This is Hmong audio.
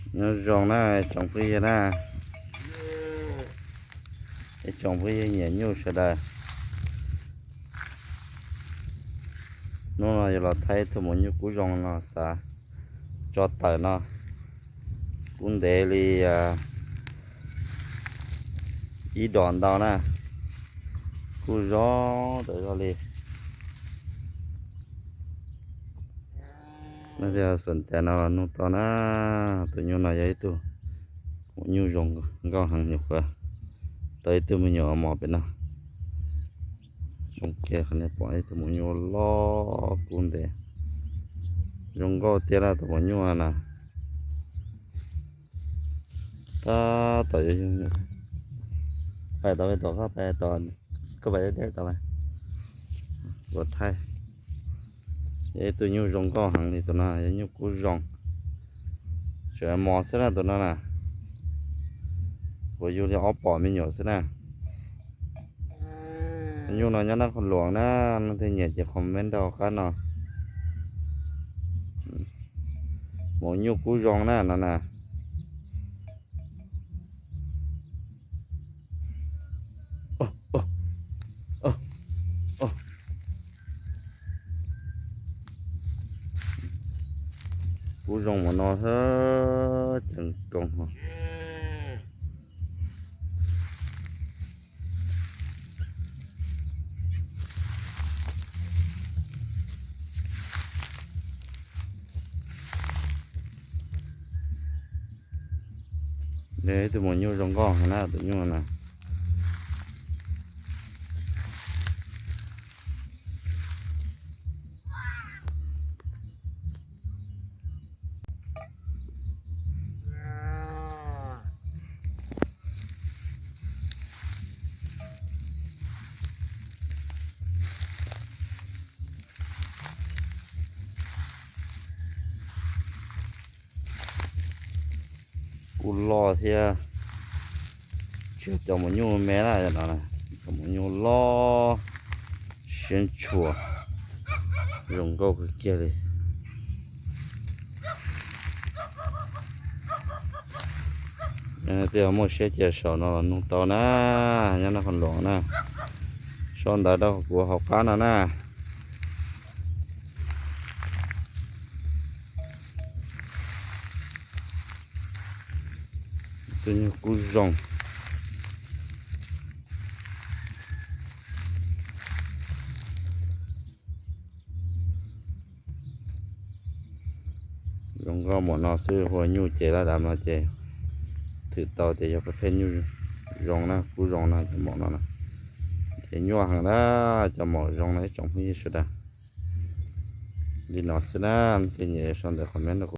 Nyob zoo na tsoom phooj ywg na, ib tsoom phooj ywg nyiam nyuj sawv daws. Hnub no yuav los thaij ib tug maum nyuj kub zoo no xav tso tawm no, kub ntev li ib dos ntau na, kuj zoo tawm zog li. Nej xom cai no los nug tau na. Tus nyuj no yog ib tug maum nyuj zoo nkauj heev, nyuam qhuav tau ib tug me nyuam mos pem no. Zoo kiag qhov nej pom ib tug maum nyuj loj kub ntev, zoo nkauj tiag lawm tus maum nyuj na. Tab tom yuav yug, pais tau pem tod, koj pais deb deb tod, kuv thaij. Yog ib tug nyuj zoo nkauj heev li tus no, yog nyuj kub zoo. Tseem mos xwb na tus no na. Kuv yug li ob pom me nyuam xwb na. Tus nyuj no nyob Nab Qhoos Luam na, leej twg nyiam ces comment rau qab no. Maum nyuj kub zoo na no na. Kub zoo mas no thiab ceev koob. Ib tug maum nyuj zoo nkauj heev na tus nyuj na. Kuj loj thiab, tsis yog cov maum nyuj me na, cov maum nyuj loj siab ntshua, zoo nkauj kawg kiag li. Twb yog muaj siab cia saum no los nug tau na, nyob Nab Qhoos Luam na, sau ntawv rau kuv hauv qab no na. Tus nyuj kub zoo. Zoo nkauj npaum no xwb hu ua nyuj ces laj dam no ces thwm tau tias yog pab pheej nyuj zoo na, kub zoo na cov maum no na. Ces nyuaj heev na, cov maum zoo na ib tsoom phooj ywg sawv daws. Li no xwb na, ces nyiam sau ntawv comment rau kuv.